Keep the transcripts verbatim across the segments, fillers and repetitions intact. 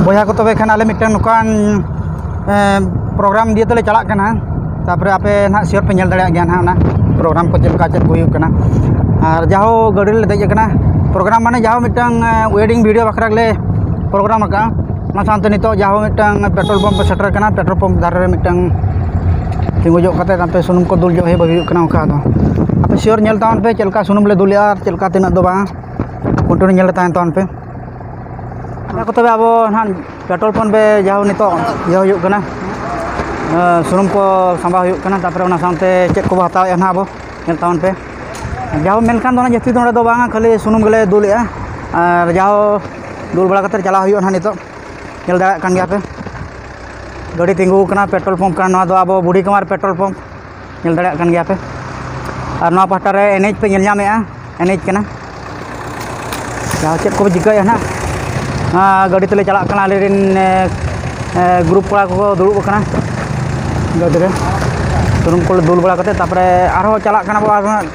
ᱵᱚᱭᱦᱟ ᱠᱚ, ᱛᱚᱵᱮ ᱠᱷᱟᱱ ᱟᱞᱮ ᱢᱤᱫᱴᱟᱝ ᱱᱚᱝᱠᱟᱱ ᱯᱨᱳᱜᱨᱟᱢ ᱫᱤᱭᱮ ᱛᱮᱞᱮ ᱪᱟᱞᱟᱜ ᱠᱟᱱᱟ᱾ ᱛᱟᱨᱯᱚᱨᱮ ᱟᱯᱮ ᱱᱟᱦᱟᱜ ᱥᱤᱭᱳᱨ ᱯᱮ ᱧᱮᱞ ᱫᱟᱲᱮᱭᱟᱜ ᱜᱮᱭᱟ ᱱᱟᱦᱟᱜ ᱚᱱᱟ ᱯᱨᱳᱜᱨᱟᱢ ᱠᱚ ᱪᱮᱫ ᱞᱮᱠᱟ ᱪᱮᱫ ᱠᱚ ᱦᱩᱭᱩᱜ ᱠᱟᱱᱟ᱾ ᱟᱨ ᱡᱟᱦᱳ ᱜᱟᱹᱰᱤ ᱨᱮᱞᱮ ᱫᱮᱡ ᱟᱠᱟᱱᱟ, ᱯᱨᱳᱜᱨᱟᱢ ᱢᱟᱱᱮ ᱡᱟᱦᱳ ᱢᱤᱫᱴᱟᱝ ᱣᱮᱰᱤᱝ ᱵᱷᱤᱰᱤᱭᱳ ᱵᱟᱠᱷᱨᱟ ᱜᱮᱞᱮ ᱯᱨᱳᱜᱨᱟᱢ ᱟᱠᱟᱫᱼᱟ᱾ ᱚᱱᱟ ᱥᱟᱶᱛᱮ ᱱᱤᱛᱚᱜ ᱡᱟᱦᱳ ᱢᱤᱫᱴᱟᱝ ᱯᱮᱴᱨᱳᱞ ᱯᱟᱢᱯ ᱥᱮᱴᱮᱨ ᱠᱟᱱᱟ, ᱯᱮᱴᱨᱳᱞ ᱯᱟᱢᱯ ᱫᱷᱟᱨᱮ ᱨᱮ ᱢᱤᱫᱴᱟᱝ ᱛᱤᱸᱜᱩ ᱡᱚᱜ ᱠᱟᱛᱮ ᱱᱟᱛᱮ ᱥᱩᱱᱩᱢ ᱠᱚ ᱫᱩᱞ ᱡᱚᱜ ᱦᱩᱭᱩᱜ ᱠᱟᱱᱟ᱾ ᱚᱱᱠᱟ ᱫᱚ ᱟᱯᱮ ᱥᱤᱭᱳᱨ ᱧᱮᱞ ᱛᱟᱵᱚᱱ ᱯᱮ ᱪᱮᱫ ᱞᱮᱠᱟ ᱥᱩᱱᱩᱢ ᱞᱮ ᱫᱩᱞᱮᱜᱼᱟ ᱟᱨ ᱪᱮᱫ ᱞᱮᱠᱟ ᱛᱤᱱᱟᱹᱜ ᱫᱚ ᱵᱟᱝ, ᱠᱚᱱᱴᱤᱱᱤᱭᱩ ᱧᱮᱞ ᱨᱮ ᱛᱟᱦᱮᱱ ᱛᱟᱵᱚᱱ ᱯᱮ᱾ ᱚᱱᱟ ᱠᱚ ᱛᱚᱵᱮ ᱟᱵᱚ ᱱᱟᱦᱟᱜ ᱯᱮᱴᱨᱳᱞ ᱯᱟᱢᱯ ᱨᱮ ᱡᱟᱦᱳ ᱱᱤᱛᱚᱜ ᱤᱭᱟᱹ ᱦᱩᱭᱩᱜ ᱠᱟᱱᱟ, ᱥᱩᱱᱩᱢ ᱠᱚ ᱥᱟᱢᱵᱟᱣ ᱦᱩᱭᱩᱜ ᱠᱟᱱᱟ, ᱛᱟᱨᱯᱚᱨᱮ ᱚᱱᱟ ᱥᱟᱶᱛᱮ ᱪᱮᱫ ᱠᱚᱵᱚ ᱦᱟᱛᱟᱣᱮᱫᱼᱟ ᱱᱟᱦᱟᱜ ᱟᱵᱚ ᱧᱮᱞ ᱛᱟᱵᱚᱱ ᱯᱮ᱾ ᱡᱟᱦᱳ ᱢᱮᱱᱠᱷᱟᱱ ᱫᱚ ᱚᱱᱟ ᱡᱟᱹᱥᱛᱤ ᱫᱚ ᱱᱚᱰᱮ ᱫᱚ ᱵᱟᱝᱟ, ᱠᱷᱟᱹᱞᱤ ᱥᱩᱱᱩᱢ ᱜᱮᱞᱮ ᱫᱩᱞᱮᱜᱼᱟ᱾ ᱟᱨ ᱡᱟᱦᱳ ᱫᱩᱞ ᱵᱟᱲᱟ ᱠᱟᱛᱮ ᱪᱟᱞᱟᱣ ᱦᱩᱭᱩᱜᱼᱟ ᱱᱟᱦᱟᱜ ᱱᱤᱛᱚᱜ᱾ ᱧᱮᱞ ᱫᱟᱲᱮᱭᱟᱜ ᱠᱟᱱ ᱜᱮᱭᱟ ᱯᱮ, ᱜᱟᱹᱰᱤ ᱛᱤᱸᱜᱩ ᱟᱠᱟᱱᱟ, ᱯᱮᱴᱨᱳᱞ ᱯᱟᱢᱯ ᱠᱟᱱᱟ ᱱᱚᱣᱟ ᱫᱚ, ᱟᱵᱚ ᱵᱩᱰᱷᱤ ᱠᱟᱢᱟᱨ ᱯᱮᱴᱨᱳᱞ ᱯᱟᱢᱯ᱾ ᱧᱮᱞ ᱫᱟᱲᱮᱭᱟᱜ ᱠᱟᱱ ᱜᱮᱭᱟ ᱯᱮ᱾ ᱟᱨ ᱱᱚᱣᱟ ᱯᱟᱦᱴᱟ ᱨᱮ ᱮᱱ ᱮᱭᱤᱪ ᱯᱮ ᱧᱮᱞ ᱧᱟᱢᱮᱫᱼᱟ, ᱮᱱ ᱮᱭᱤᱪ ᱠᱟᱱᱟ᱾ ᱡᱟᱦᱟᱸ ᱪᱮᱫ ᱠᱚ ᱪᱤᱠᱟᱹᱭᱟ ᱱᱟᱦᱟᱜ, ᱱᱚᱣᱟ ᱜᱟᱹᱰᱤ ᱛᱮᱞᱮ ᱪᱟᱞᱟᱜ ᱠᱟᱱᱟ, ᱟᱞᱮ ᱨᱮᱱ ᱜᱨᱩᱯ ᱠᱚᱲᱟ ᱠᱚᱠᱚ ᱫᱩᱲᱩᱵ ᱟᱠᱟᱱᱟ ᱜᱟᱹᱰᱤ ᱨᱮ᱾ ᱥᱩᱱᱩᱢ ᱠᱚᱞᱮ ᱫᱩᱞ ᱵᱟᱲᱟ ᱠᱟᱛᱮ ᱛᱟᱨᱯᱚᱨᱮ ᱟᱨᱦᱚᱸ ᱪᱟᱞᱟᱜ ᱠᱟᱱᱟ ᱵᱚ, ᱟᱨᱦᱚᱸ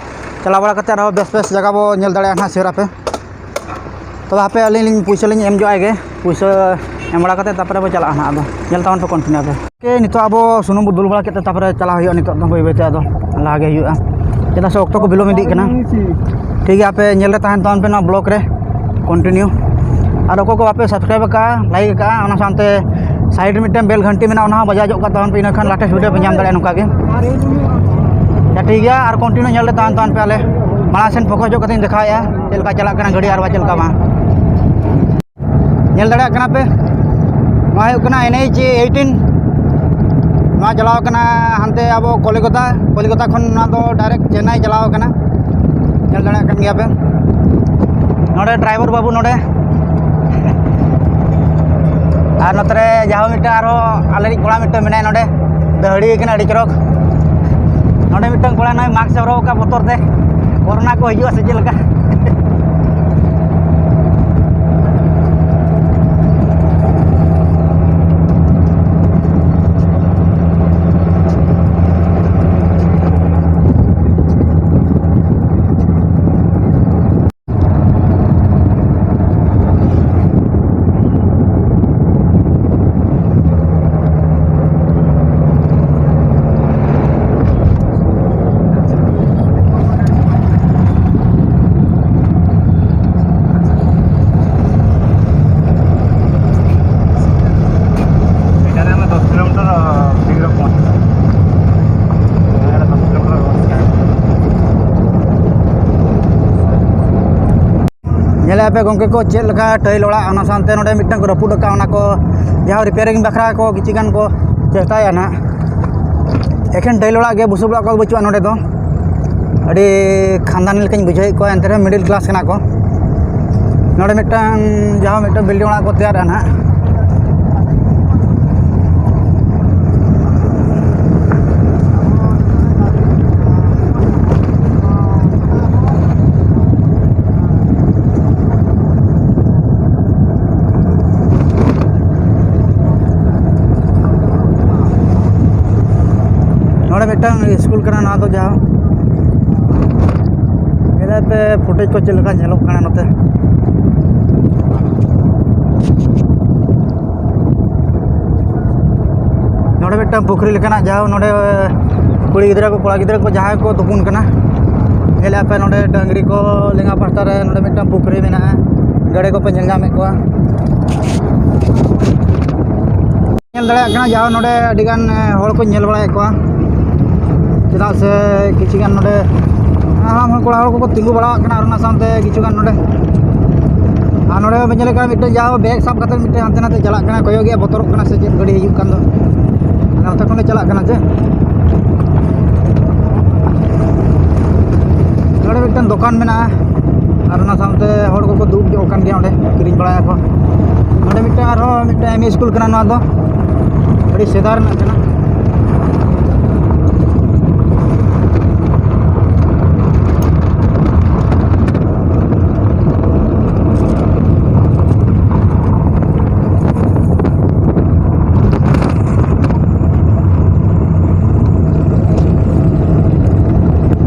ᱪᱟᱞᱟᱣ ᱵᱟᱲᱟ ᱠᱟᱛᱮ ᱟᱨᱦᱚᱸ ᱵᱮᱥ ᱵᱮᱥ ᱡᱟᱭᱜᱟ ᱵᱚ ᱧᱮᱞ ᱫᱟᱲᱮᱭᱟᱜᱼᱟ ᱱᱟᱦᱟᱜ ᱥᱮᱨ ᱟᱯᱮ᱾ ᱛᱚᱵᱮ ᱦᱟᱯᱮ ᱟᱹᱞᱤᱧ ᱞᱤᱧ ᱯᱩᱭᱥᱟᱹ ᱞᱤᱧ ᱮᱢ ᱡᱚᱜ ᱟᱭ ᱜᱮ, ᱯᱩᱭᱥᱟᱹ ᱮᱢ ᱵᱟᱲᱟ ᱠᱟᱛᱮ ᱛᱟᱨᱯᱚᱨᱮ ᱵᱚ ᱪᱟᱞᱟᱜᱼᱟ ᱱᱟᱦᱟᱜ᱾ ᱟᱫᱚ ᱧᱮᱞ ᱛᱟᱵᱚᱱ ᱯᱮ ᱠᱚᱱᱴᱤᱱᱤᱭᱩ ᱯᱮ᱾ ᱳᱠᱮ, ᱱᱤᱛᱚᱜ ᱟᱵᱚ ᱥᱩᱱᱩᱢ ᱵᱚ ᱫᱩᱞ ᱵᱟᱲᱟ ᱠᱮᱫ ᱛᱮ ᱛᱟᱨᱯᱚᱨᱮ ᱪᱟᱞᱟᱣ ᱦᱩᱭᱩᱜᱼᱟ ᱱᱤᱛᱚᱜ ᱫᱚ ᱵᱟᱹᱭ ᱵᱟᱹᱭ ᱛᱮ, ᱟᱫᱚ ᱞᱟᱦᱟ ᱜᱮ ᱦᱩᱭᱩᱜᱼᱟ, ᱪᱮᱫᱟᱜ ᱥᱮ ᱚᱠᱛᱚ ᱠᱚ ᱵᱤᱞᱚᱢ ᱤᱫᱤᱜ ᱠᱟᱱᱟ᱾ ᱴᱷᱤᱠ ᱜᱮᱭᱟ, ᱟᱯᱮ ᱧᱮᱞ ᱨᱮ ᱛᱟᱦᱮᱱ ᱛᱟᱵᱚᱱ ᱯᱮ ᱱᱚᱣᱟ ᱵᱞᱚᱜ ᱨᱮ ᱠᱚᱱᱴᱤᱱᱤᱭᱩ᱾ ᱟᱨ ᱚᱠᱚᱭ ᱠᱚ ᱵᱟᱯᱮ ᱥᱟᱵᱥᱠᱨᱟᱭᱤᱵ ᱟᱠᱟᱫᱼᱟ, ᱞᱟᱭᱤᱠ ᱟᱠᱟᱫᱼᱟ, ᱚᱱᱟ ᱥᱟᱶᱛᱮ ᱥᱟᱭᱤᱰ ᱨᱮ ᱢᱤᱫᱴᱮᱱ ᱵᱮᱞ ᱜᱷᱟᱱᱴᱤ ᱢᱮᱱᱟᱜᱼᱟ, ᱚᱱᱟ ᱦᱚᱸ ᱵᱟᱡᱟᱣ ᱧᱚᱜ ᱠᱟᱜ ᱛᱟᱵᱚᱱ ᱯᱮ, ᱤᱱᱟᱹ ᱠᱷᱟᱱ ᱞᱟᱴᱮᱥᱴ ᱵᱷᱤᱰᱤᱭᱳ ᱯᱮ ᱧᱟᱢ ᱫᱟᱲᱮᱭᱟᱜᱼᱟ ᱱᱚᱝᱠᱟ ᱜᱮ᱾ ᱟᱪᱪᱷᱟ, ᱴᱷᱤᱠ ᱜᱮᱭᱟ, ᱟᱨ ᱠᱚᱱᱴᱤᱱᱤᱭᱩ ᱧᱮᱞ ᱨᱮ ᱛᱟᱦᱮᱱ ᱛᱟᱵᱚᱱ ᱯᱮ, ᱟᱞᱮ ᱢᱟᱲᱟᱝ ᱥᱮᱱ ᱯᱷᱳᱠᱟᱥ ᱧᱚᱜ ᱠᱟᱛᱮᱧ ᱫᱮᱠᱷᱟᱣᱮᱫᱼᱟ ᱪᱮᱫ ᱞᱮᱠᱟ ᱪᱟᱞᱟᱜ ᱠᱟᱱᱟ ᱜᱟᱹᱰᱤ ᱟᱨ ᱵᱟ ᱪᱮᱫ ᱞᱮᱠᱟ ᱵᱟᱝ᱾ ᱧᱮᱞ ᱫᱟᱲᱮᱭᱟᱜ ᱠᱟᱱᱟ ᱯᱮ, ᱱᱚᱣᱟ ᱦᱩᱭᱩᱜ ᱠᱟᱱᱟ ᱮᱱ ᱮᱭᱤᱪ ᱮᱭᱤᱴᱤᱱ᱾ ᱱᱚᱣᱟ ᱪᱟᱞᱟᱣ ᱠᱟᱱᱟ ᱦᱟᱱᱛᱮ ᱟᱵᱚ ᱠᱚᱞᱤᱠᱚᱛᱟ, ᱠᱚᱞᱤᱠᱚᱛᱟ ᱠᱷᱚᱱ ᱱᱚᱣᱟ ᱫᱚ ᱰᱟᱭᱨᱮᱠᱴ ᱪᱮᱱᱱᱟᱭ ᱪᱟᱞᱟᱣ ᱠᱟᱱᱟ᱾ ᱧᱮᱞ ᱫᱟᱲᱮᱭᱟᱜ ᱠᱟᱱ ᱜᱮᱭᱟ ᱯᱮ, ᱱᱚᱰᱮ ᱰᱨᱟᱭᱵᱷᱟᱨ ᱵᱟᱹᱵᱩ ᱱᱚᱰᱮ᱾ ᱟᱨ ᱱᱚᱛᱮ ᱨᱮ ᱡᱟᱦᱟᱸ ᱢᱤᱫᱴᱟᱝ ᱟᱨᱦᱚᱸ ᱟᱞᱮᱨᱤᱡ ᱠᱚᱲᱟ ᱢᱤᱫᱴᱟᱝ ᱢᱮᱱᱟᱭᱟ ᱱᱚᱰᱮ, ᱫᱟᱹᱦᱲᱤ ᱠᱟᱱᱟ ᱟᱹᱰᱤ ᱪᱚᱨᱚᱠ᱾ ᱱᱚᱰᱮ ᱢᱤᱫᱴᱟᱝ ᱠᱚᱲᱟ ᱱᱚᱜᱼᱚᱭ ᱢᱟᱥᱠ ᱮ ᱦᱚᱨᱚᱜ ᱟᱠᱟᱫ ᱵᱚᱛᱚᱨ ᱛᱮ, ᱠᱳᱨᱳᱱᱟ ᱠᱚ ᱦᱤᱡᱩᱜᱼᱟ ᱥᱮ ᱪᱮᱫ ᱞᱮᱠᱟ᱾ ᱟᱯᱮ ᱜᱚᱢᱠᱮ ᱠᱚ, ᱪᱮᱫ ᱞᱮᱠᱟ ᱴᱟᱹᱭᱤᱞ ᱚᱲᱟᱜ, ᱚᱱᱟ ᱥᱟᱶᱛᱮ ᱱᱚᱰᱮ ᱢᱤᱫᱴᱟᱝ ᱠᱚ ᱨᱟᱹᱯᱩᱫ ᱟᱠᱟᱫ, ᱚᱱᱟ ᱠᱚ ᱡᱟᱦᱟᱸ ᱨᱤᱯᱮᱭᱟᱨᱤᱝ ᱵᱟᱠᱷᱨᱟ ᱠᱚ ᱠᱤᱪᱷᱩ ᱜᱟᱱ ᱠᱚ ᱪᱮᱥᱴᱟᱭᱟ ᱱᱟᱦᱟᱜ᱾ ᱮᱠᱷᱮᱱ ᱴᱟᱹᱭᱤᱞ ᱚᱲᱟᱜ ᱜᱮ, ᱵᱩᱥᱩᱵ ᱚᱲᱟᱜ ᱠᱚ ᱵᱟᱹᱪᱩᱜᱼᱟ ᱱᱚᱰᱮ ᱫᱚ᱾ ᱟᱹᱰᱤ ᱠᱷᱟᱱᱫᱟᱱᱤ ᱞᱮᱠᱟᱧ ᱵᱩᱡᱷᱟᱹᱣᱮᱫ ᱠᱚᱣᱟ, ᱮᱱᱛᱮ ᱨᱮᱦᱚᱸ ᱢᱤᱰᱤᱞ ᱠᱞᱟᱥ ᱠᱟᱱᱟ ᱠᱚ᱾ ᱱᱚᱰᱮ ᱢᱤᱫᱴᱟᱝ, ᱡᱟᱦᱟᱸ ᱢᱤᱫᱴᱟᱝ ᱵᱤᱞᱰᱤᱝ ᱚᱲᱟᱜ ᱠᱚ ᱛᱮᱭᱟᱨᱮᱜᱼᱟ ᱱᱟᱦᱟᱜ᱾ ᱱᱚᱰᱮ ᱢᱤᱫᱴᱟᱝ ᱥᱠᱩᱞ ᱠᱟᱱᱟ ᱱᱚᱣᱟ ᱫᱚ, ᱡᱟᱦᱟᱸ ᱧᱮᱞᱮᱫ ᱯᱮ ᱯᱷᱩᱴᱮᱡᱽ ᱠᱚ ᱪᱮᱫ ᱞᱮᱠᱟ ᱧᱮᱞᱚᱜ ᱠᱟᱱᱟ ᱱᱚᱛᱮ᱾ ᱱᱚᱰᱮ ᱢᱤᱫᱴᱟᱝ ᱯᱩᱠᱷᱨᱤ ᱞᱮᱠᱟᱱᱟᱜ, ᱡᱟᱦᱟᱸ ᱱᱚᱰᱮ ᱠᱩᱲᱤ ᱜᱤᱫᱽᱨᱟᱹ ᱠᱚ, ᱠᱚᱲᱟ ᱜᱤᱫᱽᱨᱟᱹ ᱠᱚ, ᱡᱟᱦᱟᱸᱭ ᱠᱚ ᱛᱩᱯᱩᱱ ᱠᱟᱱᱟ, ᱧᱮᱞᱮᱫ ᱯᱮ ᱱᱚᱰᱮ ᱰᱟᱹᱝᱨᱤ ᱠᱚ ᱞᱮᱸᱜᱟ ᱯᱟᱦᱴᱟ ᱨᱮ ᱱᱚᱰᱮ ᱢᱤᱫᱴᱟᱝ ᱯᱩᱠᱷᱨᱤ ᱢᱮᱱᱟᱜᱼᱟ᱾ ᱜᱮᱰᱮ ᱠᱚᱯᱮ ᱧᱮᱞ ᱧᱟᱢᱮᱫ ᱠᱚᱣᱟ᱾ ᱧᱮᱞ ᱫᱟᱲᱮᱭᱟᱜ ᱠᱟᱱᱟ, ᱡᱟᱦᱟᱸ ᱱᱚᱰᱮ ᱟᱹᱰᱤᱜᱟᱱ, ᱮ, ᱦᱚᱲ ᱠᱚ ᱧᱮᱞ ᱵᱟᱲᱟᱭᱮᱫ ᱠᱚᱣᱟ, ᱪᱮᱫᱟᱜ ᱥᱮ ᱠᱤᱪᱷᱩ ᱜᱟᱱ ᱱᱚᱰᱮ ᱦᱟᱲᱟᱢ ᱦᱚᱲ, ᱠᱚᱲᱟ ᱦᱚᱲ ᱠᱚᱠᱚ ᱛᱤᱸᱜᱩ ᱵᱟᱲᱟᱣᱟᱜ ᱠᱟᱱᱟ, ᱟᱨ ᱚᱱᱟ ᱥᱟᱶᱛᱮ ᱠᱤᱪᱷᱩ ᱜᱟᱱ ᱱᱚᱰᱮ, ᱟᱨ ᱱᱚᱰᱮ ᱵᱮᱱ ᱧᱮᱞᱮᱫ ᱠᱟᱱᱟ ᱢᱤᱫᱴᱮᱱ ᱡᱟᱦᱟᱸ ᱵᱮᱜᱽ ᱥᱟᱵ ᱠᱟᱛᱮ ᱢᱤᱫᱴᱮᱱ ᱦᱟᱱᱛᱮ ᱱᱟᱛᱮ ᱪᱟᱞᱟᱜ ᱠᱟᱱᱟ, ᱠᱚᱭᱚᱜ ᱜᱮ ᱵᱚᱛᱚᱨᱚᱜ ᱠᱟᱱᱟ ᱥᱮ ᱪᱮᱫ ᱜᱟᱹᱰᱤ ᱦᱤᱡᱩᱜ ᱠᱟᱱ ᱫᱚ, ᱟᱨ ᱱᱚᱛᱮ ᱠᱷᱚᱱ ᱞᱮ ᱪᱟᱞᱟᱜ ᱠᱟᱱᱟ ᱡᱮ᱾ ᱱᱚᱰᱮ ᱢᱤᱫᱴᱮᱱ ᱫᱚᱠᱟᱱ ᱢᱮᱱᱟᱜᱼᱟ, ᱟᱨ ᱚᱱᱟ ᱥᱟᱶᱛᱮ ᱦᱚᱲ ᱠᱚᱠᱚ ᱫᱩᱲᱩᱵ ᱧᱚᱜ ᱟᱠᱟᱱ ᱜᱮᱭᱟ ᱚᱸᱰᱮ, ᱠᱤᱨᱤᱧ ᱵᱟᱲᱟᱭᱟᱠᱚ᱾ ᱱᱚᱰᱮ ᱢᱤᱫᱴᱮᱱ ᱟᱨᱦᱚᱸ ᱢᱤᱫᱴᱮᱱ ᱮᱢ ᱤ ᱥᱠᱩᱞ ᱠᱟᱱᱟ ᱱᱚᱣᱟ ᱫᱚ, ᱟᱹᱰᱤ ᱥᱮᱫᱟᱭ ᱨᱮᱱᱟᱜ ᱠᱟᱱᱟ᱾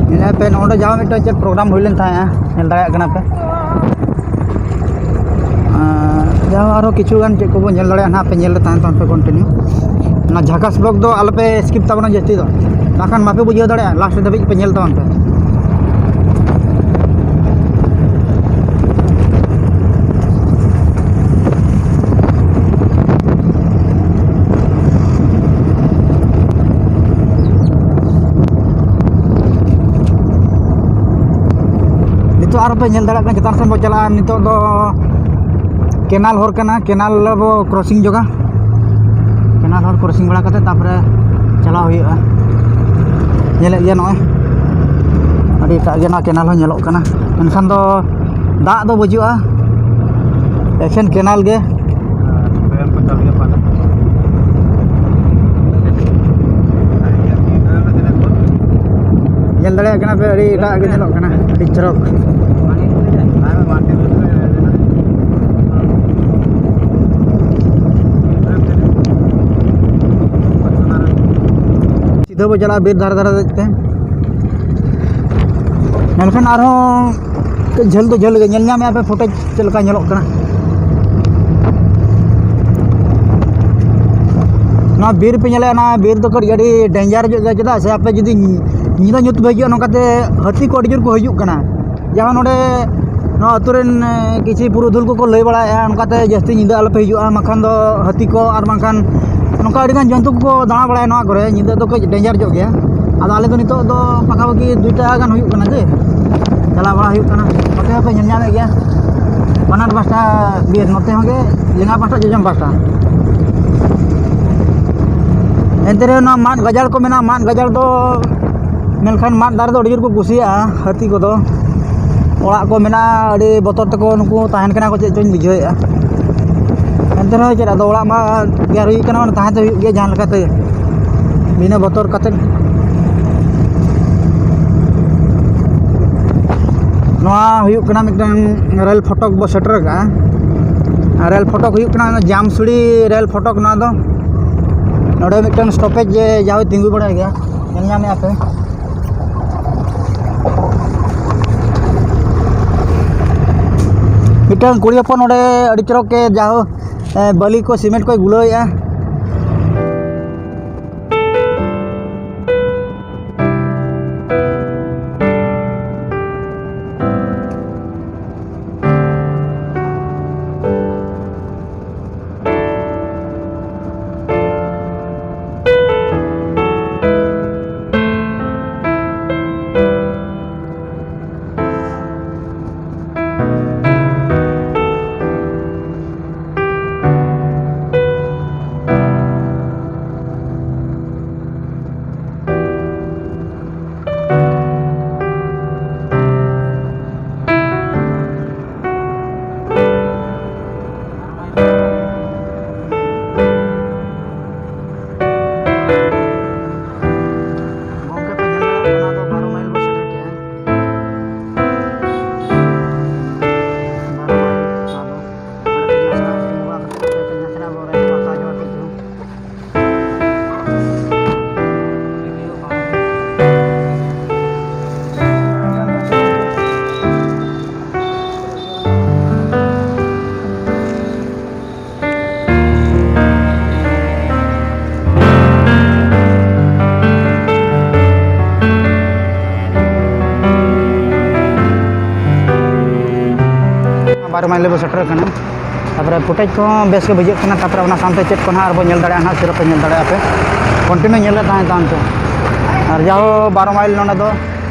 ᱧᱮᱞ ᱯᱮ, ᱱᱚᱰᱮ ᱡᱟᱦᱟᱸ ᱢᱤᱫᱴᱮᱱ ᱪᱮᱫ ᱯᱨᱳᱜᱨᱟᱢ ᱦᱩᱭ ᱞᱮᱱ ᱛᱟᱦᱮᱸᱜᱼᱟ, ᱧᱮᱞ ᱫᱟᱲᱮᱭᱟᱜ ᱠᱟᱱᱟ ᱯᱮ᱾ ᱟᱨ ᱡᱟᱦᱟᱸ ᱟᱨᱦᱚᱸ ᱠᱤᱪᱷᱩ ᱜᱟᱱ ᱪᱮᱫ ᱠᱚᱵᱚᱱ ᱧᱮᱞ ᱫᱟᱲᱮᱭᱟᱜᱼᱟ ᱱᱟᱦᱟᱜ, ᱯᱮ ᱧᱮᱞ ᱨᱮ ᱛᱟᱦᱮᱱ ᱛᱟᱵᱚᱱ ᱯᱮ continue᱾ ᱚᱱᱟ ᱡᱷᱟᱠᱟᱥ vlog ᱫᱚ ᱟᱞᱚᱯᱮ skip ᱛᱟᱵᱚᱱᱟ ᱡᱟᱹᱥᱛᱤ ᱫᱚ, ᱵᱟᱠᱷᱟᱱ ᱵᱟᱯᱮ ᱵᱩᱡᱷᱟᱹᱣ ᱫᱟᱲᱮᱭᱟᱜᱼᱟ, last ᱫᱷᱟᱹᱵᱤᱡ ᱯᱮ ᱧᱮᱞ ᱛᱟᱵᱚᱱ ᱯᱮ᱾ ᱱᱤᱛᱚᱜ ᱟᱨ ᱯᱮ ᱧᱮᱞ ᱫᱟᱲᱮᱭᱟᱜ ᱠᱟᱱᱟ, ᱪᱮᱛᱟᱱ ᱥᱮᱫ ᱵᱚ ᱪᱟᱞᱟᱜᱼᱟ᱾ ᱱᱤᱛᱚᱜ ᱫᱚ ᱠᱮᱱᱟᱞ ᱦᱚᱨ ᱠᱟᱱᱟ, ᱠᱮᱱᱟᱞ ᱵᱚ ᱠᱨᱚᱥᱤᱝ ᱡᱚᱜᱟ᱾ ᱠᱮᱱᱟᱞ ᱦᱚᱨ ᱠᱨᱚᱥᱤᱝ ᱵᱟᱲᱟ ᱠᱟᱛᱮ ᱛᱟᱨᱯᱚᱨᱮ ᱪᱟᱞᱟᱣ ᱦᱩᱭᱩᱜᱼᱟ᱾ ᱧᱮᱞᱮᱫ ᱜᱮᱭᱟ ᱱᱚᱜᱼᱚᱭ, ᱟᱹᱰᱤ ᱮᱴᱟᱜ ᱜᱮ ᱱᱚᱣᱟ ᱠᱮᱱᱟᱞ ᱦᱚᱸ ᱧᱮᱞᱚᱜ ᱠᱟᱱᱟ, ᱢᱮᱱᱠᱷᱟᱱ ᱫᱚ ᱫᱟᱜ ᱫᱚ ᱵᱟᱹᱪᱩᱜᱼᱟ, ᱮᱠᱷᱮᱱ ᱠᱮᱱᱟᱞ ᱜᱮ᱾ ᱧᱮᱞ ᱫᱟᱲᱮᱭᱟᱜ ᱠᱟᱱᱟ ᱯᱮ, ᱟᱹᱰᱤ ᱮᱴᱟᱜ ᱜᱮ ᱧᱮᱞᱚᱜ ᱠᱟᱱᱟ, ᱟᱹᱰᱤ ᱪᱚᱨᱚᱠ᱾ ᱥᱤᱫᱷᱟᱹ ᱵᱚ ᱪᱟᱞᱟᱜᱼᱟ ᱵᱤᱨ ᱫᱷᱟᱨᱮ ᱫᱷᱟᱨᱮ ᱛᱮ, ᱢᱮᱱᱠᱷᱟᱱ ᱟᱨᱦᱚᱸ ᱠᱟᱹᱡ ᱡᱷᱟᱹᱞ ᱫᱚ ᱡᱷᱟᱹᱞ ᱜᱮ᱾ ᱧᱮᱞ ᱧᱟᱢᱮᱫᱼᱟ ᱯᱮ ᱯᱷᱩᱴᱮᱡᱽ ᱪᱮᱫ ᱞᱮᱠᱟ ᱧᱮᱞᱚᱜ ᱠᱟᱱᱟ? ᱱᱚᱣᱟ ᱵᱤᱨ ᱯᱮ ᱧᱮᱞᱮᱫᱼᱟ, ᱱᱚᱣᱟ ᱵᱤᱨ ᱫᱚ ᱠᱟᱹᱴᱤᱡ ᱟᱹᱰᱤ ᱰᱮᱧᱡᱟᱨ ᱧᱚᱜ ᱜᱮᱭᱟ᱾ ᱪᱮᱫᱟᱜ ᱥᱮ ᱟᱯᱮ ᱡᱩᱫᱤ ᱧᱤᱫᱟᱹ ᱧᱩᱛ ᱯᱮ ᱦᱤᱡᱩᱜᱼᱟ, ᱱᱚᱝᱠᱟᱛᱮ ᱦᱟᱹᱛᱤ ᱠᱚ ᱟᱹᱰᱤ ᱡᱳᱨ ᱠᱚ ᱦᱤᱡᱩᱜ ᱠᱟᱱᱟ᱾ ᱡᱟᱦᱟᱸ ᱱᱚᱰᱮ ᱱᱚᱣᱟ ᱟᱹᱛᱩ ᱨᱮᱱ, ᱮ, ᱠᱤᱪᱷᱩ ᱯᱩᱨᱩᱫᱷᱩᱞ ᱠᱚᱠᱚ ᱞᱟᱹᱭ ᱵᱟᱲᱟᱭᱮᱫᱼᱟ, ᱚᱱᱠᱟᱛᱮ ᱡᱟᱹᱥᱛᱤ ᱧᱤᱫᱟᱹ ᱟᱞᱚᱯᱮ ᱦᱤᱡᱩᱜᱼᱟ, ᱵᱟᱝᱠᱷᱟᱱ ᱫᱚ ᱦᱟᱹᱛᱤ ᱠᱚ ᱟᱨ ᱵᱟᱝᱠᱷᱟᱱ ᱱᱚᱝᱠᱟ ᱟᱹᱰᱤᱜᱟᱱ ᱡᱚᱱᱛᱩ ᱠᱚᱠᱚ ᱫᱟᱬᱟ ᱵᱟᱲᱟᱭᱟ ᱱᱚᱣᱟ ᱠᱚᱨᱮ᱾ ᱧᱤᱫᱟᱹ ᱫᱚ ᱠᱟᱹᱡ ᱰᱮᱧᱡᱟᱨ ᱧᱚᱜ ᱜᱮᱭᱟ᱾ ᱟᱫᱚ ᱟᱞᱮ ᱫᱚ ᱱᱤᱛᱚᱜ ᱫᱚ ᱯᱟᱠᱟᱯᱟᱠᱤ ᱫᱩᱭᱴᱟ ᱜᱟᱱ ᱦᱩᱭᱩᱜ ᱠᱟᱱᱟ ᱡᱮ ᱪᱟᱞᱟᱣ ᱵᱟᱲᱟ ᱦᱩᱭᱩᱜ ᱠᱟᱱᱟ᱾ ᱱᱚᱛᱮ ᱦᱚᱸᱯᱮ ᱧᱮᱞ ᱧᱟᱢᱮᱫ ᱜᱮᱭᱟ, ᱵᱟᱱᱟᱨ ᱯᱟᱥᱴᱟ ᱵᱤᱨ, ᱱᱚᱛᱮ ᱦᱚᱸ ᱜᱮ ᱞᱮᱸᱜᱟ ᱯᱟᱥᱴᱟ, ᱡᱚᱡᱚᱢ ᱯᱟᱥᱴᱟ᱾ ᱮᱱᱛᱮ ᱨᱮᱦᱚᱸ ᱱᱚᱣᱟ ᱢᱟᱫ ᱜᱟᱡᱟᱲ ᱠᱚ ᱢᱮᱱᱟᱜᱼᱟ, ᱢᱟᱫ ᱜᱟᱡᱟᱲ ᱫᱚ, ᱢᱮᱱᱠᱷᱟᱱ ᱢᱟᱫ ᱫᱟᱨᱮ ᱫᱚ ᱟᱹᱰᱤ ᱡᱳᱨ ᱠᱚ ᱠᱩᱥᱤᱭᱟᱜᱼᱟ ᱦᱟᱹᱛᱤ ᱠᱚᱫᱚ᱾ ᱚᱲᱟᱜ ᱠᱚ ᱢᱮᱱᱟᱜᱼᱟ, ᱟᱹᱰᱤ ᱵᱚᱛᱚᱨ ᱛᱮᱠᱚ ᱱᱩᱠᱩ ᱛᱟᱦᱮᱱ ᱠᱟᱱᱟ ᱠᱚ, ᱪᱮᱫ ᱪᱚᱧ ᱵᱩᱡᱷᱟᱹᱣᱮᱫᱼᱟ᱾ ᱮᱱᱛᱮ ᱨᱮᱦᱚᱸ ᱪᱮᱫ, ᱟᱫᱚ ᱚᱲᱟᱜ ᱢᱟ ᱜᱮᱨ ᱦᱩᱭᱩᱜ ᱠᱟᱱᱟ, ᱢᱟᱱᱮ ᱛᱟᱦᱮᱸ ᱛᱮ ᱦᱩᱭᱩᱜ ᱜᱮᱭᱟ ᱡᱟᱦᱟᱸ ᱞᱮᱠᱟᱛᱮ, ᱵᱤᱱᱟᱹ ᱵᱚᱛᱚᱨ ᱠᱟᱛᱮᱫ᱾ ᱱᱚᱣᱟ ᱦᱩᱭᱩᱜ ᱠᱟᱱᱟ ᱢᱤᱫᱴᱟᱝ ᱨᱮᱞ ᱯᱷᱚᱴᱚᱠ ᱵᱚ ᱥᱮᱴᱮᱨ ᱟᱠᱟᱫᱼᱟ᱾ ᱟᱨ ᱨᱮᱞ ᱯᱷᱚᱴᱚᱠ ᱦᱩᱭᱩᱜ ᱠᱟᱱᱟ ᱡᱟᱢᱥᱩᱲᱤ ᱨᱮᱞ ᱯᱷᱚᱴᱚᱠ᱾ ᱱᱚᱣᱟ ᱫᱚ ᱱᱚᱰᱮ ᱢᱤᱫᱴᱟᱝ ᱥᱴᱚᱯᱮᱡᱽ ᱡᱮ ᱡᱟᱦᱳ ᱛᱤᱸᱜᱩ ᱵᱟᱲᱟᱭ ᱜᱮᱭᱟ, ᱧᱮᱞ ᱧᱟᱢᱮᱫᱼᱟ ᱯᱮ᱾ ᱢᱤᱫᱴᱟᱝ ᱠᱩᱲᱤ ᱦᱚᱯᱚᱱ ᱱᱚᱰᱮ ᱟᱹᱰᱤ ᱪᱚᱨᱚᱠ ᱮ ᱡᱟᱦᱳ, ᱮ, ᱵᱟᱹᱞᱤ ᱠᱚ ᱥᱤᱢᱮᱱᱴ ᱠᱚᱭ ᱜᱩᱞᱟᱹᱣᱮᱫᱼᱟ᱾ ᱵᱟᱨᱚ ᱢᱟᱭᱤᱞ ᱨᱮᱵᱚ ᱥᱮᱴᱮᱨ ᱟᱠᱟᱱᱟ᱾ ᱛᱟᱯᱚᱨᱮ ᱯᱷᱩᱴᱮᱡᱽ ᱠᱚᱦᱚᱸ ᱵᱮᱥ ᱜᱮ ᱵᱩᱡᱷᱟᱹᱜ ᱠᱟᱱᱟ᱾ ᱛᱟᱯᱚᱨᱮ ᱚᱱᱟ ᱥᱟᱶᱛᱮ ᱪᱮᱫ ᱠᱚ ᱱᱟᱦᱟᱜ ᱟᱨᱵᱚ ᱧᱮᱞ ᱫᱟᱲᱮᱭᱟᱜᱼᱟ ᱱᱟᱦᱟᱜ, ᱥᱤᱨᱟᱹᱯ ᱯᱮ ᱧᱮᱞ ᱫᱟᱲᱮᱭᱟᱜᱼᱟ ᱯᱮ᱾ ᱠᱚᱱᱴᱤᱱᱤᱭᱩ ᱧᱮᱞ ᱨᱮ ᱛᱟᱦᱮᱸ ᱛᱟᱦᱮᱸ ᱛᱮ᱾ ᱟᱨ ᱡᱟᱦᱳ ᱵᱟᱨᱚ ᱢᱟᱭᱤᱞ ᱱᱚᱰᱮ ᱫᱚ,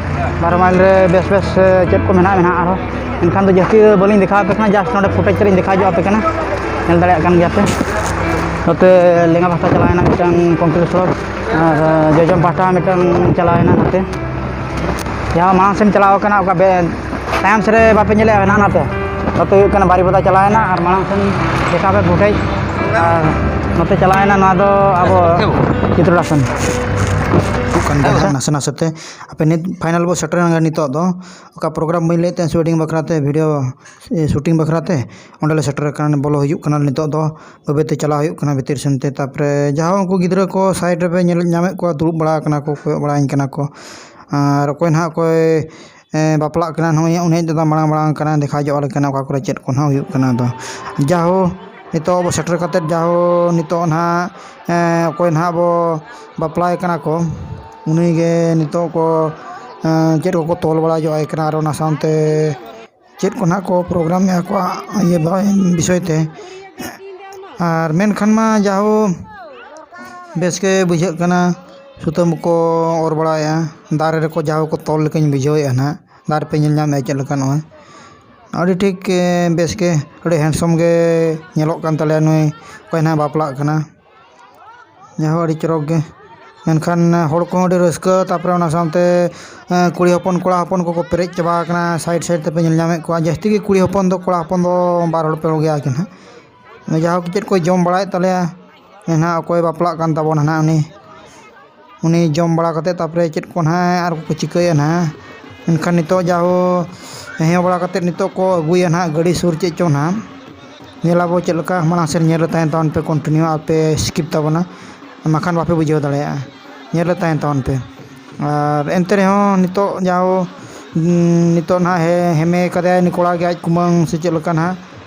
ᱵᱟᱨᱚ ᱢᱟᱭᱤᱞ ᱨᱮ ᱵᱮᱥ ᱵᱮᱥ, ᱮ, ᱪᱮᱫ ᱠᱚ ᱢᱮᱱᱟᱜᱼᱟ ᱢᱮᱱᱟᱜᱼᱟ ᱟᱨᱦᱚᱸ᱾ ᱮᱱᱠᱷᱟᱱ ᱫᱚ ᱡᱟᱹᱥᱛᱤ ᱵᱟᱹᱞᱤᱧ ᱫᱮᱠᱷᱟᱣ ᱟᱯᱮ ᱠᱟᱱᱟ, ᱡᱟᱥᱴ ᱱᱚᱰᱮ ᱯᱷᱩᱴᱮᱡᱽ ᱛᱮᱞᱤᱧ ᱫᱮᱠᱷᱟᱣ ᱧᱚᱜ ᱟᱯᱮ ᱠᱟᱱᱟ᱾ ᱧᱮᱞ ᱫᱟᱲᱮᱭᱟᱜ ᱠᱟᱱ ᱜᱮᱭᱟ ᱯᱮ᱾ ᱱᱚᱛᱮ ᱞᱮᱸᱜᱟ ᱯᱟᱦᱴᱟ ᱪᱟᱞᱟᱣᱮᱱᱟ ᱢᱤᱫᱴᱟᱝ ᱠᱚᱝᱠᱨᱤᱴ ᱥᱚᱲᱚᱠ, ᱟᱨ ᱡᱚᱡᱚᱢ ᱯᱟᱦᱴᱟ ᱢᱤᱫᱴᱟᱝ ᱪᱟᱞᱟᱣᱮᱱᱟ ᱱᱚᱛᱮ᱾ ᱡᱟᱦᱟᱸ ᱢᱟᱲᱟᱝ ᱥᱮᱫ ᱪᱟᱞᱟᱣ ᱟᱠᱟᱱᱟ, ᱚᱠᱟ ᱵᱮ-, ᱛᱟᱭᱚᱢ ᱥᱮᱫ ᱨᱮ ᱵᱟᱯᱮ ᱧᱮᱞᱮᱫᱼᱟ, ᱦᱮᱱᱟᱜᱼᱟ ᱱᱟᱛᱮ᱾ ᱱᱚᱛᱮ ᱦᱩᱭᱩᱜ ᱠᱟᱱᱟ ᱵᱟᱨᱤᱯᱟᱫᱟ ᱪᱟᱞᱟᱣᱮᱱᱟ, ᱟᱨ ᱢᱟᱲᱟᱝ ᱥᱮᱱ ᱫᱮᱠᱷᱟᱣ ᱯᱮ ᱯᱷᱩᱴᱮᱡᱽ, ᱟᱨ ᱱᱚᱛᱮ ᱪᱟᱞᱟᱣᱮᱱᱟ, ᱱᱚᱣᱟ ᱫᱚ ᱟᱵᱚ ᱪᱤᱛᱨᱚᱰᱟᱥᱚᱱ᱾ ᱦᱤᱡᱩᱜ ᱠᱟᱱ ᱜᱮᱭᱟ ᱦᱟᱸᱜ ᱱᱟᱥᱮ ᱱᱟᱥᱮ ᱛᱮ᱾ ᱟᱯᱮ ᱱᱤᱛ ᱯᱷᱟᱭᱱᱟᱞ ᱵᱚ ᱥᱮᱴᱮᱨ ᱮᱱᱟ ᱱᱤᱛᱚᱜ ᱫᱚ᱾ ᱚᱠᱟ ᱯᱨᱳᱜᱨᱟᱢ ᱵᱟᱹᱧ ᱞᱟᱹᱭᱮᱫ ᱛᱟᱦᱮᱸᱫ ᱥᱩᱭᱮᱰᱤᱝ ᱵᱟᱠᱷᱨᱟ ᱛᱮ, ᱵᱷᱤᱰᱤᱭᱳ, ᱮ, ᱥᱩᱴᱤᱝ ᱵᱟᱠᱷᱨᱟ ᱛᱮ, ᱚᱸᱰᱮ ᱞᱮ ᱥᱮᱴᱮᱨ ᱟᱠᱟᱱᱟ, ᱵᱚᱞᱚ ᱦᱩᱭᱩᱜ ᱠᱟᱱᱟ ᱱᱤᱛᱚᱜ ᱫᱚ᱾ ᱵᱟᱹᱭ ᱵᱟᱹᱭ ᱛᱮ ᱪᱟᱞᱟᱣ ᱦᱩᱭᱩᱜ ᱠᱟᱱᱟ ᱵᱷᱤᱛᱤᱨ ᱥᱮᱱ ᱛᱮ᱾ ᱛᱟᱯᱚᱨᱮ ᱡᱟᱦᱟᱸ ᱩᱱᱠᱩ ᱜᱤᱫᱽᱨᱟᱹ ᱠᱚ ᱥᱟᱭᱤᱰ ᱨᱮᱯᱮ ᱧᱮᱞ ᱧᱟᱢᱮᱫ ᱠᱚᱣᱟ, ᱫᱩᱲᱩᱵ ᱵᱟᱲᱟ ᱟᱠᱟᱱᱟ ᱠᱚ, ᱠᱚᱭᱚᱜ ᱵᱟᱲᱟᱭᱟᱹᱧ ᱠᱟᱱᱟ ᱠᱚ᱾ ᱟᱨ ᱚᱠᱚᱭ ᱱᱟᱦᱟᱜ ᱚᱠᱚᱭ, ᱮ, ᱵᱟᱯᱞᱟᱜ ᱠᱟᱱᱟ, ᱱᱚᱜᱼᱚᱭ ᱩᱱᱤ ᱦᱮᱡ ᱫᱟᱫᱟ ᱢᱟᱲᱟᱝ ᱢᱟᱲᱟᱝ ᱠᱟᱱᱟ, ᱫᱮᱠᱷᱟᱣ ᱧᱚᱜ ᱟᱞᱮ ᱠᱟᱱᱟ ᱚᱠᱟ ᱠᱚᱨᱮ ᱪᱮᱫ ᱠᱚ ᱱᱟᱦᱟᱜ ᱦᱩᱭᱩᱜ ᱠᱟᱱᱟ᱾ ᱟᱫᱚ ᱡᱟᱦᱳ ᱱᱤᱛᱚᱜ ᱟᱵᱚ ᱥᱮᱴᱮᱨ ᱠᱟᱛᱮᱫ, ᱡᱟᱦᱳ ᱱᱤᱛᱚᱜ ᱱᱟᱦᱟᱜ, ᱮ, ᱚᱠᱚᱭ ᱱᱟᱦᱟᱜ ᱵᱚ ᱵᱟᱯᱞᱟᱭ ᱠᱟᱱᱟ ᱠᱚ, ᱩᱱᱤ ᱜᱮ ᱱᱤᱛᱚᱜ ᱠᱚ, ᱮ, ᱪᱮᱫ ᱠᱚᱠᱚ ᱛᱚᱞ ᱵᱟᱲᱟ ᱧᱚᱜ ᱟᱭ ᱠᱟᱱᱟ, ᱟᱨ ᱚᱱᱟ ᱥᱟᱶᱛᱮ ᱪᱮᱫ ᱠᱚ ᱱᱟᱦᱟᱜ ᱠᱚ ᱯᱨᱳᱜᱨᱟᱢᱮᱫᱼᱟ ᱟᱠᱚᱣᱟᱜ ᱤᱭᱟᱹ ᱵᱟ-, ᱵᱤᱥᱚᱭ ᱛᱮ᱾ ᱟᱨ ᱢᱮᱱᱠᱷᱟᱱ ᱢᱟ ᱡᱟᱦᱳ ᱵᱮᱥ ᱜᱮ ᱵᱩᱡᱷᱟᱹᱜ ᱠᱟᱱᱟ, ᱥᱩᱛᱟᱹᱢ ᱠᱚ ᱚᱨ ᱵᱟᱲᱟᱭᱮᱫᱼᱟ, ᱫᱟᱨᱮ ᱨᱮᱠᱚ ᱡᱟᱦᱳ ᱠᱚ ᱛᱚᱞ ᱞᱮᱠᱟᱧ ᱵᱩᱡᱷᱟᱹᱣᱮᱫᱼᱟ ᱱᱟᱦᱟᱜ᱾ ᱫᱟᱨᱮ ᱯᱮ ᱧᱮᱞ ᱧᱟᱢᱮᱫᱼᱟ ᱪᱮᱫ ᱞᱮᱠᱟ ᱱᱚᱜᱼᱚᱭ, ᱟᱹᱰᱤ ᱴᱷᱤᱠ, ᱮ, ᱵᱮᱥ ᱜᱮ, ᱟᱹᱰᱤ ᱦᱮᱱᱰᱥᱚᱢ ᱜᱮ ᱧᱮᱞᱚᱜ ᱠᱟᱱ ᱛᱟᱞᱮᱭᱟ ᱱᱩᱭ ᱚᱠᱚᱭ ᱱᱟᱦᱟᱜ ᱵᱟᱯᱞᱟᱜ ᱠᱟᱱᱟ᱾ ᱡᱟᱦᱳ ᱟᱹᱰᱤ ᱪᱚᱨᱚᱠ ᱜᱮ, ᱢᱮᱱᱠᱷᱟᱱ ᱦᱚᱲ ᱠᱚᱦᱚᱸ ᱟᱹᱰᱤ ᱨᱟᱹᱥᱠᱟᱹ, ᱛᱟᱯᱚᱨᱮ ᱚᱱᱟ ᱥᱟᱶᱛᱮ, ᱮ, ᱠᱩᱲᱤ ᱦᱚᱯᱚᱱ ᱠᱚᱲᱟ ᱦᱚᱯᱚᱱ ᱠᱚᱠᱚ ᱯᱮᱨᱮᱡ ᱪᱟᱵᱟ ᱟᱠᱟᱱᱟ᱾ ᱥᱟᱭᱤᱰ ᱥᱟᱭᱤᱰ ᱛᱮᱯᱮ ᱧᱮᱞ ᱧᱟᱢᱮᱫ ᱠᱚᱣᱟ, ᱡᱟᱹᱥᱛᱤ ᱜᱮ ᱠᱩᱲᱤ ᱦᱚᱯᱚᱱ ᱫᱚ, ᱠᱚᱲᱟ ᱦᱚᱯᱚᱱ ᱫᱚ ᱵᱟᱨ ᱦᱚᱲ ᱯᱮ ᱜᱮᱭᱟ ᱠᱤᱱ ᱦᱟᱸᱜ᱾ ᱡᱟᱦᱳ ᱠᱤ ᱪᱮᱫ ᱠᱚ ᱡᱚᱢ ᱵᱟᱲᱟᱭᱮᱫ ᱛᱟᱞᱮᱭᱟ, ᱱᱟᱦᱟᱜ ᱚᱠᱚᱭ ᱵᱟᱯᱞᱟᱜ ᱠᱟᱱ ᱛᱟᱵᱚᱱᱟ ᱱᱟᱦᱟᱜ ᱩᱱᱤ, ᱩᱱᱤ ᱡᱚᱢ ᱵᱟᱲᱟ ᱠᱟᱛᱮᱫ ᱛᱟᱯᱚᱨᱮ ᱪᱮᱫ ᱠᱚ ᱱᱟᱦᱟᱜ ᱟᱨ ᱠᱚ ᱪᱤᱠᱟᱹᱭᱟ ᱱᱟᱦᱟᱜ᱾ ᱢᱮᱱᱠᱷᱟᱱ ᱱᱤᱛᱚᱜ ᱡᱟᱦᱳ ᱦᱮᱸ ᱵᱟᱲᱟ ᱠᱟᱛᱮᱫ ᱱᱤᱛᱚᱜ ᱠᱚ ᱟᱹᱜᱩᱭᱟ ᱱᱟᱦᱟᱜ ᱜᱟᱹᱰᱤ ᱥᱩᱨ ᱪᱮᱫ ᱪᱚᱝ ᱱᱟᱦᱟᱜ᱾ ᱧᱮᱞ ᱟᱵᱚ ᱪᱮᱫ ᱞᱮᱠᱟ, ᱢᱟᱲᱟᱝ ᱥᱮᱫ ᱧᱮᱞ ᱨᱮ ᱛᱟᱦᱮᱱ ᱛᱟᱵᱚᱱ ᱯᱮ, ᱠᱚᱱᱴᱤᱱᱤᱭᱩ ᱟᱞᱚᱯᱮ ᱥᱠᱤᱯ ᱛᱟᱵᱚᱱᱟ, ᱵᱟᱠᱷᱟᱱ ᱵᱟᱯᱮ ᱵᱩᱡᱷᱟᱹᱣ ᱫᱟᱲᱮᱭᱟᱜᱼᱟ᱾ ᱧᱮᱞ ᱨᱮ ᱛᱟᱦᱮᱱ ᱛᱟᱵᱚᱱ ᱯᱮ᱾ ᱟᱨ ᱮᱱᱛᱮ ᱨᱮᱦᱚᱸ ᱱᱤᱛᱚᱜ ᱡᱟᱦᱳ, ᱩᱸ, ᱱᱤᱛᱚᱜ ᱱᱟᱦᱟᱜ ᱦᱮ-, ᱦᱮᱢᱮ ᱠᱟᱫᱮᱭᱟᱭ ᱩᱱᱤ ᱠᱚᱲᱟ ᱜᱮ, ᱟᱡ ᱠᱩᱢᱟᱹᱝ ᱥᱮ ᱪᱮᱫ ᱞᱮᱠᱟ ᱱᱟᱦᱟᱜ᱾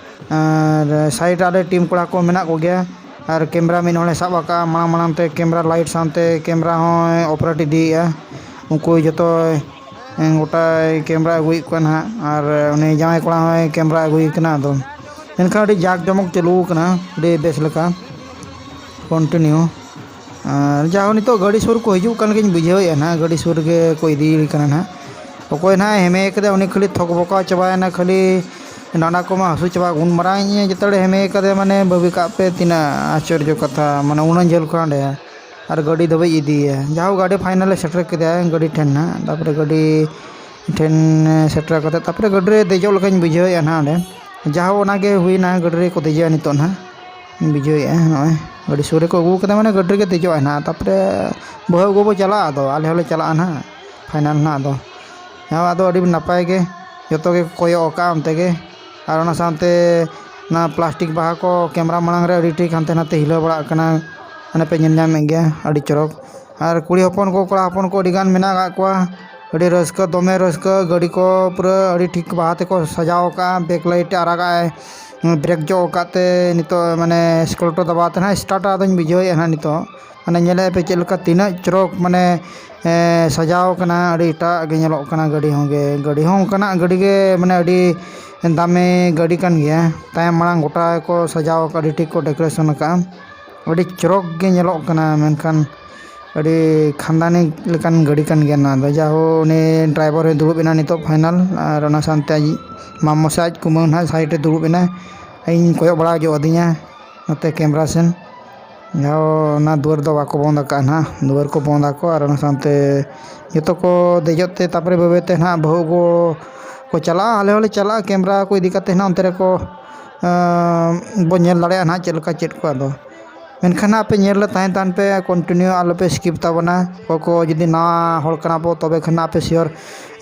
ᱟᱨ ᱥᱟᱭᱤᱰ ᱨᱮ ᱟᱞᱮ ᱴᱤᱢ ᱠᱚᱲᱟ ᱠᱚ ᱢᱮᱱᱟᱜ ᱠᱚᱜᱮᱭᱟ᱾ ᱟᱨ ᱠᱮᱢᱨᱟ ᱢᱤᱫ ᱦᱚᱲᱮ ᱥᱟᱵ ᱟᱠᱟᱫᱼᱟ, ᱢᱟᱲᱟᱝ ᱢᱟᱲᱟᱝ ᱛᱮ ᱠᱮᱢᱨᱟ ᱞᱟᱭᱤᱴ ᱥᱟᱶᱛᱮ ᱠᱮᱢᱨᱟ ᱦᱚᱸᱭ ᱚᱯᱟᱨᱮᱴ ᱤᱫᱤᱭᱮᱫᱼᱟ᱾ ᱩᱱᱠᱩ ᱡᱚᱛᱚᱭ ᱜᱚᱴᱟᱭ ᱠᱮᱢᱨᱟ ᱟᱹᱜᱩᱭᱮᱫ ᱠᱚᱣᱟ ᱱᱟᱦᱟᱜ, ᱟᱨ ᱩᱱᱤ ᱡᱟᱶᱟᱭ ᱠᱚᱲᱟ ᱦᱚᱸᱭ ᱠᱮᱢᱨᱟ ᱟᱹᱜᱩᱭᱮ ᱠᱟᱱᱟ᱾ ᱟᱫᱚ ᱢᱮᱱᱠᱷᱟᱱ ᱟᱹᱰᱤ ᱡᱟᱠ ᱡᱚᱢᱚᱠ ᱪᱟᱹᱞᱩ ᱟᱠᱟᱱᱟ, ᱟᱹᱰᱤ ᱵᱮᱥ ᱞᱮᱠᱟ ᱠᱚᱱᱴᱤᱱᱤᱭᱩ᱾ ᱟᱨ ᱡᱟᱦᱳ, ᱱᱤᱛᱚᱜ ᱜᱟᱹᱰᱤ ᱥᱩᱨ ᱠᱚ ᱦᱤᱡᱩᱜ ᱠᱟᱱ ᱞᱮᱠᱟᱧ ᱵᱩᱡᱷᱟᱹᱣᱮᱫᱼᱟ ᱱᱟᱦᱟᱜ, ᱜᱟᱹᱰᱤ ᱥᱩᱨ ᱨᱮᱜᱮ ᱠᱚ ᱤᱫᱤᱭᱮ ᱠᱟᱱᱟ ᱱᱟᱦᱟᱜ᱾ ᱚᱠᱚᱭ ᱱᱟᱦᱟᱜ ᱦᱮᱢᱮ ᱠᱟᱫᱮ, ᱩᱱᱤ ᱠᱷᱟᱹᱞᱤ ᱛᱷᱚᱠ ᱵᱚᱠᱟᱣ ᱪᱟᱵᱟᱭᱮᱱᱟ, ᱠᱷᱟᱹᱞᱤ ᱰᱟᱸᱰᱟ ᱠᱚᱢᱟ ᱦᱟᱹᱥᱩ ᱪᱟᱵᱟ᱾ ᱩᱱ ᱢᱟᱨᱟᱝ ᱤᱧ ᱡᱮᱛᱮ ᱦᱚᱲᱮ ᱦᱮᱢᱮ ᱠᱟᱫᱮ, ᱢᱟᱱᱮ ᱵᱷᱟᱹᱵᱤ ᱠᱟᱜ ᱯᱮ ᱛᱤᱱᱟᱹᱜ ᱟᱥᱪᱚᱨᱡᱚ ᱠᱟᱛᱷᱟ, ᱢᱟᱱᱮ ᱩᱱᱟᱹᱜ ᱡᱷᱟᱹᱞ ᱠᱷᱚᱱ ᱦᱟᱸᱰᱮ ᱟᱨ ᱜᱟᱹᱰᱤ ᱫᱷᱟᱹᱵᱤᱡ ᱤᱫᱤᱭᱮᱭᱟ᱾ ᱡᱟᱦᱳ, ᱜᱟᱹᱰᱤ ᱯᱷᱟᱭᱱᱟᱞᱮ ᱥᱮᱴᱮᱨ ᱠᱮᱫᱮᱭᱟ ᱜᱟᱹᱰᱤ ᱴᱷᱮᱱ ᱱᱟᱦᱟᱜ, ᱛᱟᱨᱯᱚᱨᱮ ᱜᱟᱹᱰᱤ ᱴᱷᱮᱱ ᱥᱮᱴᱮᱨ ᱠᱟᱛᱮ ᱛᱟᱨᱯᱚᱨᱮ ᱜᱟᱹᱰᱤ ᱨᱮ ᱫᱮᱡᱚᱜ ᱞᱮᱠᱟᱧ ᱵᱩᱡᱷᱟᱹᱣᱮᱫᱼᱟ ᱱᱟᱦᱟᱜ ᱚᱸᱰᱮ᱾ ᱡᱟᱦᱳ, ᱚᱱᱟᱜᱮ ᱦᱩᱭᱱᱟ, ᱜᱟᱹᱰᱤ ᱨᱮᱠᱚ ᱫᱮᱡᱚᱜᱼᱟ ᱱᱤᱛᱚᱜ ᱱᱟᱦᱟᱜ᱾ ᱵᱩᱡᱷᱟᱹᱣᱮᱫᱼᱟ ᱱᱚᱜᱼᱚᱭ ᱜᱟᱹᱰᱤ ᱥᱩᱨ ᱨᱮᱠᱚ ᱟᱹᱜᱩ ᱠᱟᱫᱟ, ᱢᱟᱱᱮ ᱜᱟᱹᱰᱤ ᱨᱮᱜᱮ ᱫᱮᱡᱚᱜᱼᱟᱭ ᱱᱟᱦᱟᱜ᱾ ᱛᱟᱨᱯᱚᱨᱮ ᱵᱟᱹᱦᱩ ᱟᱹᱜᱩ ᱵᱚ ᱪᱟᱞᱟᱜᱼᱟ, ᱟᱫᱚ ᱟᱞᱮ ᱦᱚᱸᱞᱮ ᱪᱟᱞᱟᱜᱼᱟ ᱱᱟᱦᱟᱜ ᱯᱷᱟᱭᱱᱟᱞ ᱱᱟᱦᱟᱜ᱾ ᱟᱫᱚ ᱦᱮᱸ, ᱟᱫᱚ ᱟᱹᱰᱤ ᱱᱟᱯᱟᱭ ᱜᱮ ᱡᱚᱛᱚ ᱜᱮ ᱠᱚᱭᱚᱜ ᱟᱠᱟᱫᱼᱟ ᱚᱱᱛᱮ ᱜᱮ᱾ ᱟᱨ ᱚᱱᱟ ᱥᱟᱶᱛᱮ ᱚᱱᱟ ᱯᱞᱟᱥᱴᱤᱠ ᱵᱟᱦᱟ ᱠᱚ ᱠᱮᱢᱨᱟ ᱢᱟᱲᱟᱝ ᱨᱮ ᱟᱹᱰᱤ ᱴᱷᱤᱠ ᱦᱟᱱᱛᱮ ᱱᱟᱛᱮ ᱦᱤᱞᱟᱹᱣ ᱵᱟᱲᱟᱜ ᱠᱟᱱᱟ, ᱢᱟᱱᱮ ᱯᱮ ᱧᱮᱞ ᱧᱟᱢᱮᱫ ᱜᱮᱭᱟ, ᱟᱹᱰᱤ ᱪᱚᱨᱚᱠ᱾ ᱟᱨ ᱠᱩᱲᱤ ᱦᱚᱯᱚᱱ ᱠᱚ, ᱠᱚᱲᱟ ᱦᱚᱯᱚᱱ ᱠᱚ ᱟᱹᱰᱤ ᱜᱟᱱ ᱢᱮᱱᱟᱜ ᱟᱠᱟᱫ ᱠᱚᱣᱟ᱾ ᱟᱹᱰᱤ ᱨᱟᱹᱥᱠᱟᱹ, ᱫᱚᱢᱮ ᱨᱟᱹᱥᱠᱟᱹ᱾ ᱜᱟᱹᱰᱤ ᱠᱚ ᱯᱩᱨᱟᱹ ᱟᱹᱰᱤ ᱴᱷᱤᱠ ᱵᱟᱦᱟ ᱛᱮᱠᱚ ᱥᱟᱡᱟᱣ ᱟᱠᱟᱫᱼᱟ, ᱵᱮᱠ ᱞᱟᱭᱤᱴ ᱮ ᱟᱨᱟᱜᱟᱜᱼᱟᱭ, ᱵᱨᱮᱠ ᱡᱚᱜ ᱟᱠᱟᱫ ᱛᱮ ᱱᱤᱛᱚᱜ ᱢᱟᱱᱮ ᱮᱠᱥᱤᱞᱮᱴᱚᱨ ᱫᱟᱵᱟᱣ ᱛᱮ ᱱᱟᱦᱟᱜ ᱥᱴᱟᱨᱴ ᱟᱫᱚᱧ ᱵᱩᱡᱷᱟᱹᱣᱮᱫᱼᱟ ᱱᱟᱦᱟᱜ ᱱᱤᱛᱚᱜ᱾ ᱢᱟᱱᱮ ᱧᱮᱞᱮᱫ ᱯᱮ ᱪᱮᱫ ᱞᱮᱠᱟ ᱛᱤᱱᱟᱹᱜ ᱪᱚᱨᱚᱠ ᱢᱟᱱᱮ, ᱮ, ᱥᱟᱡᱟᱣ ᱠᱟᱱᱟ, ᱟᱹᱰᱤ ᱮᱴᱟᱜ ᱜᱮ ᱧᱮᱞᱚᱜ ᱠᱟᱱᱟ ᱜᱟᱹᱰᱤ ᱦᱚᱸ ᱜᱮ᱾ ᱜᱟᱹᱰᱤ ᱦᱚᱸ ᱚᱱᱠᱟᱱᱟᱜ ᱜᱟᱹᱰᱤ ᱜᱮ, ᱢᱟᱱᱮ ᱟᱹᱰᱤ ᱫᱟᱢᱤ ᱜᱟᱹᱰᱤ ᱠᱟᱱ ᱜᱮᱭᱟ᱾ ᱛᱟᱭᱚᱢ ᱢᱟᱲᱟᱝ ᱜᱚᱴᱟ ᱠᱚ ᱥᱟᱡᱟᱣ ᱟᱠᱟᱫᱼᱟ, ᱟᱹᱰᱤ ᱴᱷᱤᱠ ᱠᱚ ᱰᱮᱠᱳᱨᱮᱥᱚᱱ ᱟᱠᱟᱫᱼᱟ, ᱟᱹᱰᱤ ᱪᱚᱨᱚᱠ ᱜᱮ ᱧᱮᱞᱚᱜ ᱠᱟᱱᱟ᱾ ᱢᱮᱱᱠᱷᱟᱱ ᱟᱹᱰᱤ ᱠᱷᱟᱱᱫᱟᱱᱤ ᱞᱮᱠᱟᱱ ᱜᱟᱹᱰᱤ ᱠᱟᱱ ᱜᱮᱭᱟ ᱱᱚᱣᱟ ᱫᱚ᱾ ᱡᱟᱦᱳ, ᱩᱱᱤ ᱰᱨᱟᱭᱵᱷᱟᱨ ᱦᱚᱸᱭ ᱫᱩᱲᱩᱵ ᱮᱱᱟ ᱱᱤᱛᱚᱜ ᱯᱷᱟᱭᱱᱟᱞ, ᱟᱨ ᱚᱱᱟ ᱥᱟᱶᱛᱮ ᱟᱡ ᱢᱟᱢᱚ ᱥᱮ ᱟᱡ ᱠᱩᱢᱟᱹᱝ ᱱᱟᱦᱟᱜ ᱥᱟᱭᱤᱰ ᱨᱮ ᱫᱩᱲᱩᱵ ᱮᱱᱟᱭ᱾ ᱤᱧ ᱠᱚᱭᱚᱜ ᱵᱟᱲᱟ ᱦᱚᱪᱚ ᱟᱹᱫᱤᱧᱟ ᱱᱚᱛᱮ ᱠᱮᱢᱨᱟ ᱥᱮᱱ᱾ ᱡᱟᱦᱳ, ᱚᱱᱟ ᱫᱩᱣᱟᱹᱨ ᱫᱚ ᱵᱟᱠᱚ ᱵᱚᱱᱫ ᱟᱠᱟᱫᱼᱟ ᱱᱟᱦᱟᱜ, ᱫᱩᱣᱟᱹᱨ ᱠᱚ ᱵᱚᱱᱫ ᱟᱠᱚ᱾ ᱟᱨ ᱚᱱᱟ ᱥᱟᱶᱛᱮ ᱡᱚᱛᱚ ᱠᱚ ᱫᱮᱡᱚᱜ ᱛᱮ ᱛᱟᱨᱯᱚᱨᱮ ᱵᱟᱹᱭ ᱵᱟᱹᱭ ᱛᱮ ᱱᱟᱦᱟᱜ ᱵᱟᱹᱦᱩ ᱟᱹᱜᱩ ᱠᱚ ᱪᱟᱞᱟᱜᱼᱟ᱾ ᱟᱞᱮ ᱦᱚᱸᱞᱮ ᱪᱟᱞᱟᱜᱼᱟ ᱠᱮᱢᱨᱟ ᱠᱚ ᱤᱫᱤ ᱠᱟᱛᱮ ᱱᱟᱦᱟᱜ ᱚᱱᱛᱮ ᱨᱮᱠᱚ, ᱟᱸ, ᱵᱚ ᱧᱮᱞ ᱫᱟᱲᱮᱭᱟᱜᱼᱟ ᱱᱟᱦᱟᱜ ᱪᱮᱫ ᱞᱮᱠᱟ ᱪᱮᱫ ᱠᱚ ᱟᱫᱚ᱾ ᱢᱮᱱᱠᱷᱟᱱ ᱟᱯᱮ ᱧᱮᱞ ᱨᱮ ᱛᱟᱦᱮᱸ ᱛᱟᱦᱮᱱ ᱯᱮ, ᱠᱚᱱᱴᱤᱱᱤᱭᱩ ᱟᱞᱚᱯᱮ ᱥᱠᱤᱯ ᱛᱟᱵᱚᱱᱟ᱾ ᱚᱠᱚᱭ ᱠᱚ ᱡᱩᱫᱤ ᱱᱟᱣᱟ ᱦᱚᱲ ᱠᱟᱱᱟ ᱯᱮ, ᱛᱚᱵᱮ ᱠᱷᱟᱱ ᱟᱯᱮ ᱥᱤᱭᱳᱨ,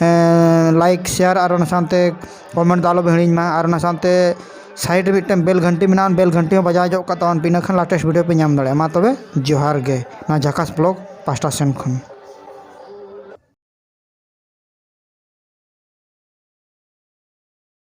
ᱮᱸ, ᱞᱟᱭᱤᱠ, ᱥᱮᱭᱟᱨ ᱟᱨ ᱚᱱᱟ ᱥᱟᱶᱛᱮ ᱠᱚᱢᱮᱱᱴ ᱫᱚ ᱟᱞᱚᱯᱮ ᱦᱤᱲᱤᱧ ᱢᱟ᱾ ᱟᱨ ᱚᱱᱟ ᱥᱟᱶᱛᱮ ᱥᱟᱭᱤᱰ ᱨᱮ ᱢᱤᱫᱴᱮᱱ ᱵᱮᱞ ᱜᱷᱟᱱᱴᱤ ᱢᱮᱱᱟᱜᱼᱟ, ᱵᱮᱞ ᱜᱷᱟᱱᱴᱤ ᱦᱚᱸ ᱵᱟᱡᱟᱣ ᱧᱚᱜ ᱠᱟᱜ ᱛᱟᱵᱚᱱ ᱯᱮ, ᱤᱱᱟᱹ ᱠᱷᱟᱱ ᱞᱟᱴᱮᱥᱴ ᱵᱷᱤᱰᱤᱭᱳ ᱯᱮ ᱧᱟᱢ ᱫᱟᱲᱮᱭᱟᱜᱼᱟ᱾ ᱢᱟ ᱛᱚᱵᱮ ᱡᱚᱦᱟᱨ ᱜᱮ ᱱᱚᱣᱟ ᱡᱷᱟᱠᱟᱥ ᱵᱞᱚᱜ ᱯᱟᱥᱴᱟ ᱥᱮᱱ ᱠᱷᱚᱱ᱾